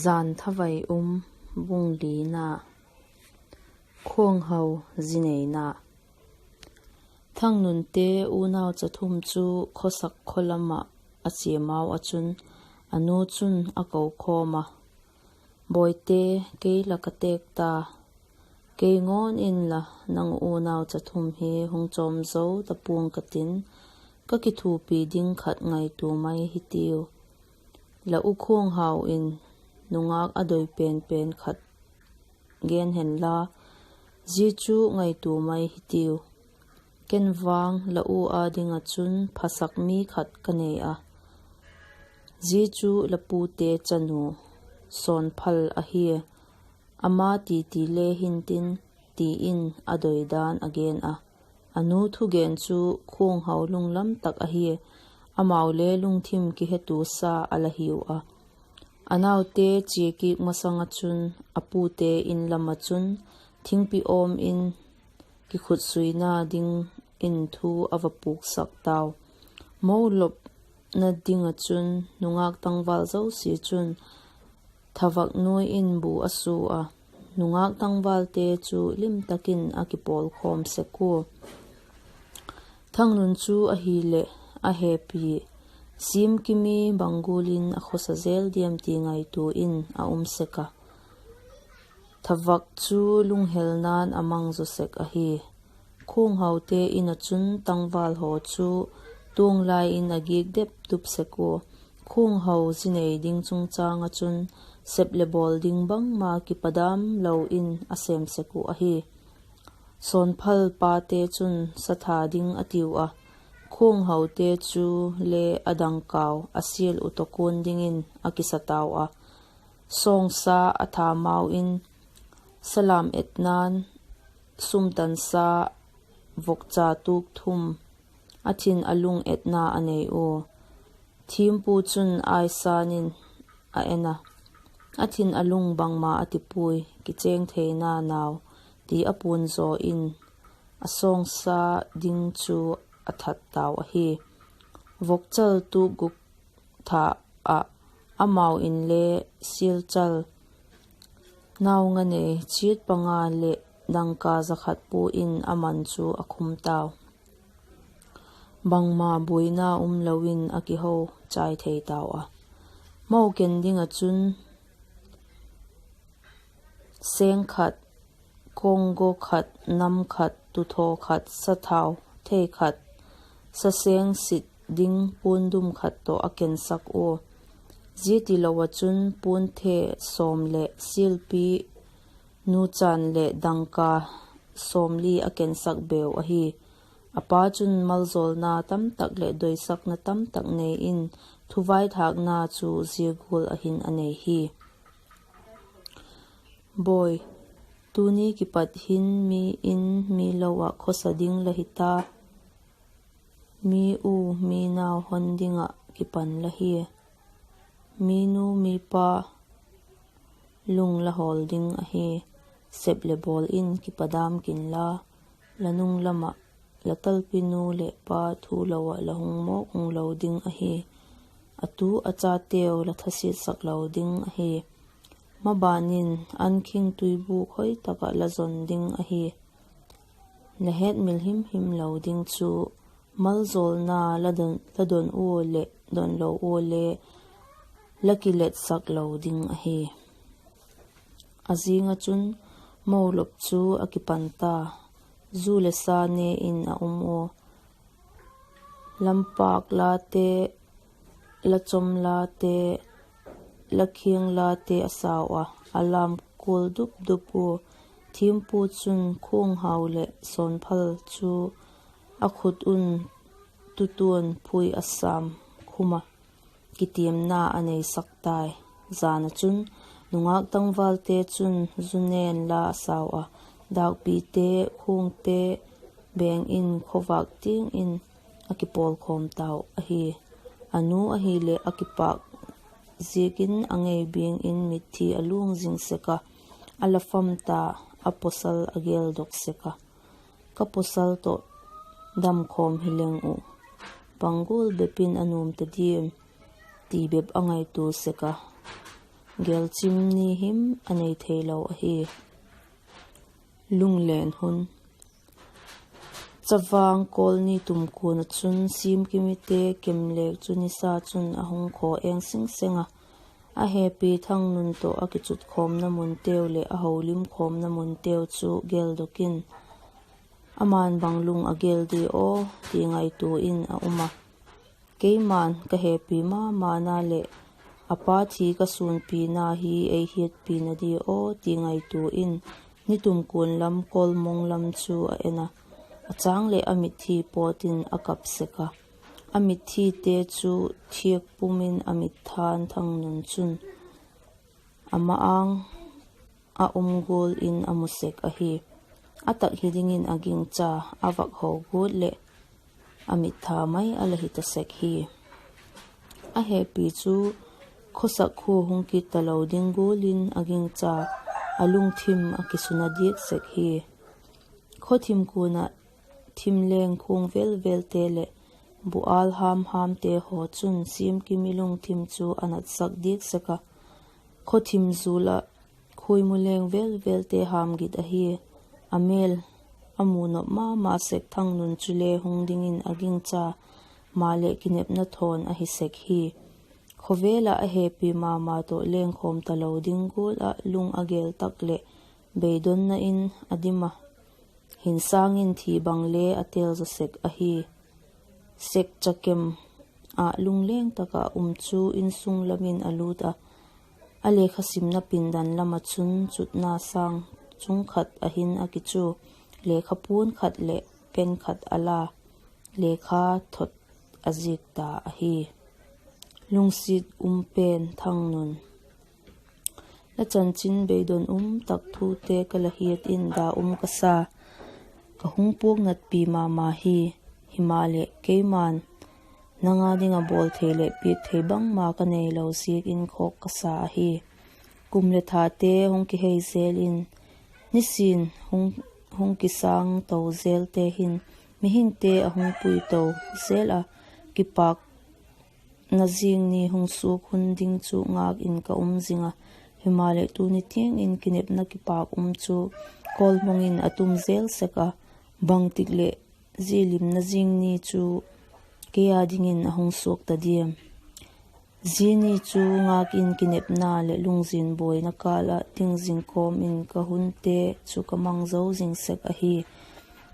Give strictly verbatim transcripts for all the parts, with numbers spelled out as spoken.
Jan Thavai Um, bung lina. Khuanghau zi neina. Thangnunte unau cha thum chu khawsak khaw lam ah a chia mau ah chun, a nu chun a ko khawm a, Bawite, kei la ka têk ta, kei ngawn inla nang unau cha thum hi hung chawm zo ta pua'ng ka tin, ka kithuapi ding khat ngaitua mai hitiu. La u Khuanghau in nungak a doi pen pen khat gen henla, zia chu ngaitua mai hitiu. Ken vang la u â ding ah chun phasak mi khat ka nei a, zia chu la pute chanu Sawnphal ahi. Ama titi le hintin, ti in a doi dan a gen a. A nu thugen chu Khuanghau lunglam tak ahi, amau le lungthim kihetuasa a la hiu a. A naute chia kik masang ah chun, a pute in lam ah chun thingpi awm in kikhutsuina dingin thu a va puksak tau. Mo lopna ding ah chun nungak tangval zosia chun thavak nuai in bu a su a, nungak tangvalte chu lim tak in a kipawlkhawm sek ua. Thangnun chu ahileh a hepi, sim kimi bang gual in a khawsa zel diam ti ngaitua in a um sek a. Thavak chu lunghelna'n a mang zaw sek ahi. Khuanghaute in ah chun tangval haw chu tuanglai in a giak dep dup sek ua. Khuanghau zi nei ding chungchâng ah chun sep leh bawl ding bangma kipadam lo in a sêm sek uh ahi. Sawnphal pate chun satha ding a tiu a, Khuanghaute chu le a dangkau a sial uh tawh kuan dingin a kisa tau a. Sawngsa a tha mau in, salam etna'n sumtansa vokcha tuk thum a thin a lung etna a nei ua. Thiampu chun aisan in a en a, a thin a lung bangma a ti puai, kichêng theina nau, ti a puan zaw in a sawngsa ding chu a that tau ahi. Vokchal tuk guk tha ah amau inle sialchal nau nga nei chiat panga leh dangka za khat pua in a man chu a khum tau. Bangma buaina um lo in a kiho chai thei tau a. Mo ken ding ah chun sêng khat, konggo khat, nam khat, tuthaw khat, sathau thei khat, sasêng sit ding puan dum khat tawh a kensak ua. Zia tilo ah chun puan the sawm leh sialpi nuchan leh dangka sawmli a kensak beu ahi. A pa chun malzawlna tamtak leh doisakna tamtak nei in, thuvaithâkna chu zia gual ah hin a nei hi. Bawi, tuni kipat hin mi in mi lo ah khawsa ding la hi ta. Mi u mi nau hon ding ah kipan la hi. Mi nu mi pa lung la hawl ding ahi. Sep leh bawl in kipadam kin la, la nung lam ah la talpi nu leh pa thu lo ah la hung mawk hung lo ding ahi. A tu a chateu la thasiatsak lo ding ahi. Maban in an khing tuibûk hoi tak ah la zon ding ahi. La hetmil him him lo ding chu malzawlna la don, la don ua leh don lo ua le la kiletsak lo ding ahi. A zing ah chun Molop chu a kipan ta, zu leh sa ne in a um ua. Lampâk late, lachom late, lakhiang late a sau a, a lam kual dup dup ua. Thiampu chun Khuanghau leh Sawnphal chu a khut un tutuan phui a sam khum a, kitiamna a neisak tai. Jan ah chun nungâk tangvalte chun zu nen la a sau a, dâkpite, khuangte beng in khawvâk tiang in a kipawlkhawm tau ahi. A nu ahileh a kipâk ziakin a ngei biang in mitthi a luang zing sek a, a la fam ta, a pawsal a geldok sek a, ka pawsal tawh damkhawm hi leng uh, bang gual bep in a nuam ta diam, ti bep a ngaitua sek a. gelchim ni him a nei theilo ahi. Lunglen hun. Chavang kawl ni tum kuan ah chun Siamkimite kemlêk chu nisa chun a hung khaw eng sing seng a, a hepi Thangnun tawh a kichutkhawmna munteu leh a holimkhawmna munteu chu geldok in, ama'n bang lung a gel di aw ti ngaitua in a um a. Keima'n ka hepi ma mana leh a pa thi ka sûnpina hi ei hiatpina di aw ti ngaitua in, ni tum kuan lam kawlmong lam chu a en a, a châng leh a mitthi pawt in a kap sek a. A mitthite chu thiak pum in a mittha'n Thangnun chun a ma-âng a um gual in a mu sek ahi. A tak hi dingin a gingcha, a vak ho guat leh a mittha mai a la hi ta sek hi. A hepi chu khawsak khua hung kit talo ding gual in a gingcha, a lungthim a kisuna diak sek hi. Khawthim kuan ah thim leng khuang vel velte leh bu âl ham hamte haw chun Siamkimi lungthim chu a natsak diak sek a. Khawthim zul ah khuaimu leng vel velte ham git ahi. A mêl a mu nop ma ma sek Thangnun chule hung dingin a gingcha, maleh kinepna thawn ahi sek hi. Khawvel ah a hepi ma ma tawh lengkhawm talo ding gual ah lung a gel tak leh beidonna in a dim a, hinsâng in thi bang le a têl zaw sek ahi. Sek chakem ah lungleng tak ah um chu insung lam in a lût a, a lekha simna pindan lam ah chun chutna sâng chung khat a hin a kichu, lekha puan khat leh pen khat a la, lekha thot a ziak ta ahi. Lungsiat um pen Thangnun. La chanchin beidon um tak thute ka la hiat in da um ka sa, ka hung puak natpi ma ma hi. Himaleh keima'n nang â ding ah bawl thei leh piak thei bangma ka neilo ziak in khawk ka sa ahi. Kum leh thate hung kihei zel in, nisin hung, hung kisâng to zelte hin mihingte a hung pui to zel a, kipâkna zing ni hung suak hun ding chu ngâk in ka um zing a. Himaleh tuni tiang in kinepna kipâk um chu kawlmong in a tum zel sek a, bangtik leh zia limna zing ni chu kei â dingin a hung suak ta diam? Zia ni chu ngâk in kinepna leh lungzin buaina kâl ah ding zing kawm in ka hunte chu ka mang zo zing sek ahi.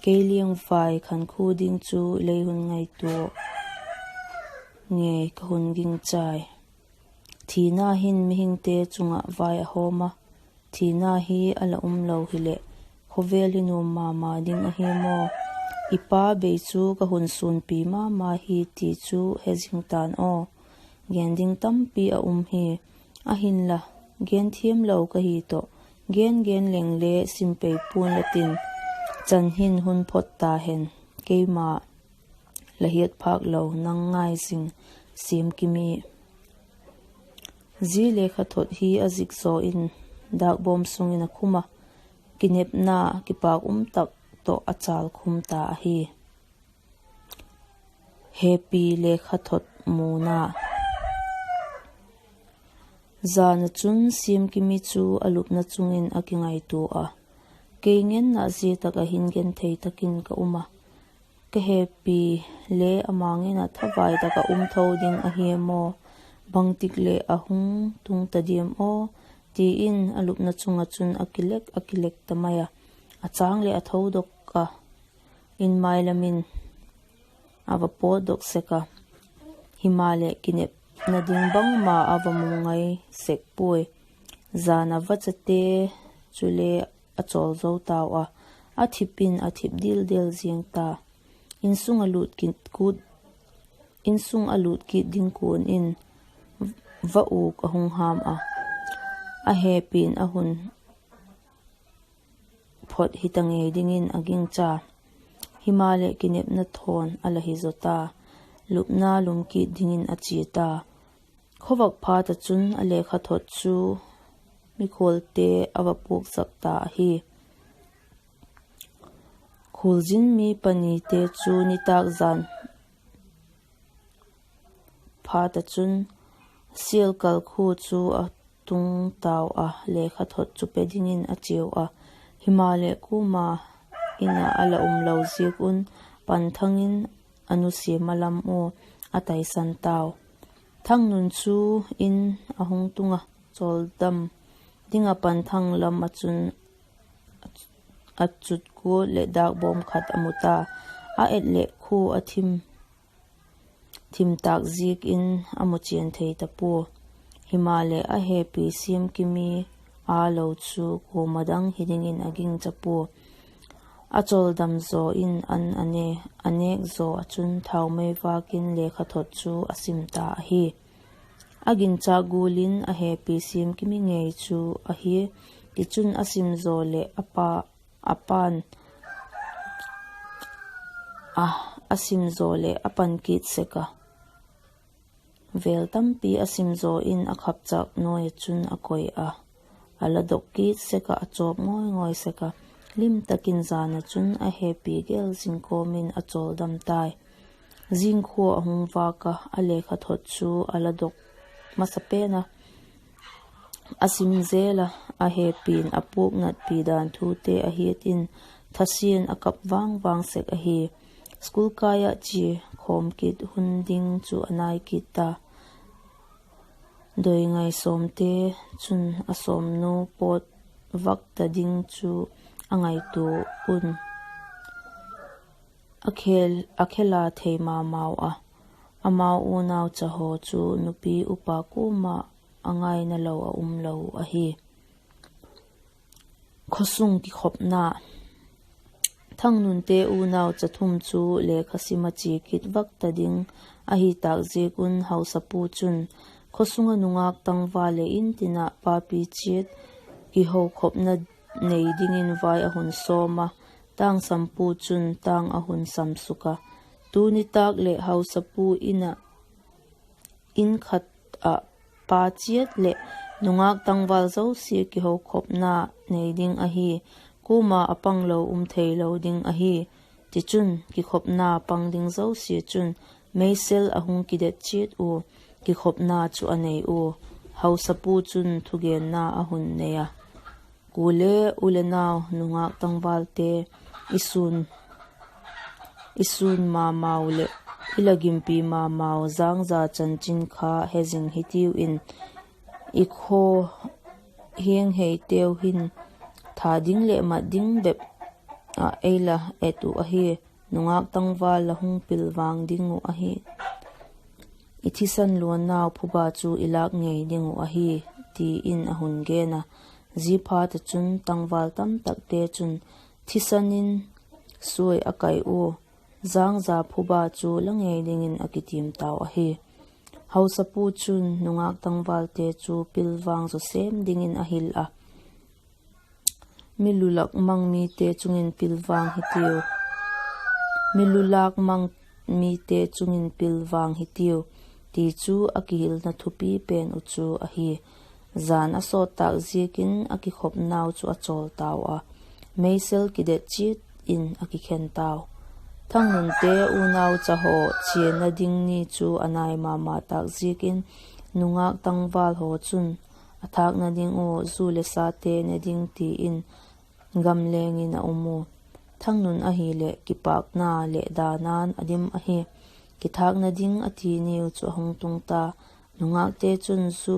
Kei liangvai khankhua ding chu lei hun ngaitua ngei ka hun gingchai. Thina hin mihingte chung ah vai a hawm a, thina hi a la um lo hileh khawvel hi nuam ma ma ding ahi maw? I pa bei chu ka hun suanpi ma ma hi ti chu he zing ta'n aw. Gen ding tampi a um hi. Ahinla, gen thiamlo ka hi tawh, gen gen leng le sim pei pua'n la tin, chan hin hun phot ta hen. Keima la hiat phâk lo nang ngai zing, Siamkimi. Zia lekha thot hi a zik zaw in dâkbawm sung in a khum a, kinepna kipâk um tak tawh a châlkhum ta ahi. Hepi lekha thot muna. Jan ah chun Siamkimi chu a lupna chung in a kingaitua a, kei ngen ah zia tak ah hin genthei tak in ka um a, ka hepi le ama ngen ah thavai tak ah um tho ding ahi maw? Bangtik leh a hung tung ta diam aw? ti in a lupna chung ah chun a kilek a kilek ta mai a, a châng leh a thodok a, in mai lam in a va pawtdok sek a. Himaleh kinepna ding bangma a va mu ngai sek puai. Jan a vachate chule a chawl zo tau a, a thip in a thip dildel ziang ta. Insung a lut kit kut, insung a lut kit ding kuan in va uk a hung ham a, a hepi'n a hun phot hita ngei dingin a gingcha. Himaleh kinepna thawn a la hi zaw ta, lupna lum kit dingin a chia ta. Khawvak phat ah chun a lekha thot chu mikhualte a va puaksak ta ahi. Khualzin mi panite chu nitâk jan phat ah chun Sialkal khua chu a tung tau a, lekhathot chu pe dingin a chiau a. Himaleh kuama In ah a la um lo ziak un, Panthang in a nusia malam ua a taisan tau. Thangnun chu In a hung tung a, chawldam ding ah Panthang lam ah chun a chut guat leh dâk bawm khat a mu ta. A et leh khua a thim, thim tâk ziak in a mu chian thei ta pua. Himaleh a hepi Siamkimi â lo chu kuama dang hi dingin a gingcha pua. A chawldam zaw in an a ne, a nêk zaw ah chun thaumei vâk in lekhathot chu a sim ta ahi. A ginchâk gual in a hepi Siamkimi ngei chu ahi. Tichun a sim zaw leh a pa, a pa'n, a, a sim zaw leh a pan kit sek a. Vêl tampi a sim zaw in a khapchâk nuai ah chun a koi a, a la dok kit sek ah a chawp ngawi ngawi sek a. Lim tak in jan ah chun a hepi gel zing kawm in a chawldam tai. Zingkhua a hung vâk a, a lekhathot chu a la dok masa pen a, a sim zel a, a hepi'n a puak natpi dan thute a hiat in thasia'n a kap vang vang sek ahi. School kai ah chia khawm kit hun ding chu a nai kit ta. Doi ngai sawmte chun a sawmnu pawt vak ta ding chu a ngaitua un, a khel, a khel a thei ma mau a. Amau unau cha haw chu nupi upa kuama a ngaina lo a um lo ahi. Khawsung kikhopna. Thangnunte unau cha thum chu lekha sim a chia kit vak ta ding ahi tâk ziak un hausapu chun, khawsung ah nungâk tangval leh In tin ah papi chiat kihokhopna nei dingin vai a hun sawm a, tângsampu chun tâng a hun sam suk a. Tuni tâk leh hausapu In ah, In khat ah pa chiat leh nungâk tangval zosia kihokhopna nei ding ahi. Kuama a pang lo um theilo ding ahi. Tichun kikhopna pang ding zosia chun meisel a hung kidet chiat ua, kikhopna chu a nei ua. Hausapu chun thugenna a hun nei a, Kuale u le nau, nungâk tangvalte i sûn, i sûn ma mau leh i la gimpi ma mau jângja chanchin kha he zing hitiu in, i khaw hiang heiteu hin tha ding leh mat ding bep ah ei la et uh ahi. Nungâk tangval la hung pil vang ding uh ahi. I thisan luannau phuba chu i lâk ngei ding uh ahi, ti in a hun gen a. Ziaphat ah chun tangval tamtakte chun thisan in suai a kai ua, jângja phuba chu la ngei dingin a kitiam tau ahi. Hausapu chun nungâk tangvalte chu pilvang zaw sêm dingin a hil a, Mi lu lak mang mite chung in pilvang hitiu, mi lu lâk mang mite chung in pilvang hitiu, ti chu a kihilna thupi pen uh chu ahi. Jan a sawt tâk ziakin a kikhopnau chu a chawl tau a, meisel kidet chiat in a kikhen tau. Thangnunte unau cha haw chiana ding ni chu a nai ma ma tâk ziakin, nungâk tangval haw chun a thâkna ding ua zu leh sate ne ding ti in gam leng in a um ua. Thangnun ahileh kipâkna leh dana'n a dim ahi. Kithâkna ding a ti niu chu a hung tung ta. Nungâkte chun zu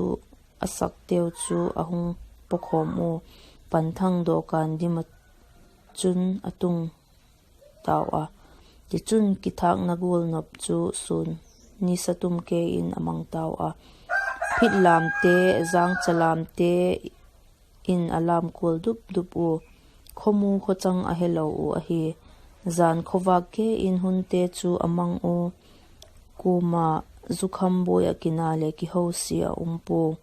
a sakteu chu a hung pawkhawm ua, Panthang dawkan dim ah chun a tung tau a. Tichun kithâkna gual nop chu sûn nisa tum kei in a mang tau a. Phit lamte, jângcha lamte in a lam kual dup dup ua, khawmu khawchang a helo uh ahi. Jan khawvâk kei in hunte chu a mang ua, kuama zukham buai ah kina leh kihosia a um pua.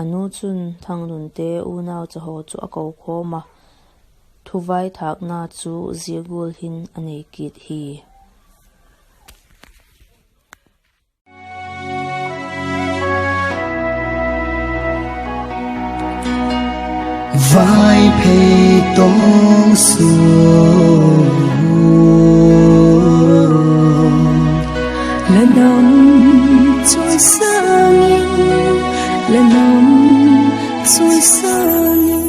A nu chun Thangnunte unau cha haw chu a kokhawm a, thuvaithâkna chu zia gual hin a nei kit hi. Vaiphei tawng suan, la nam chawisâng in, la nam Chuisâng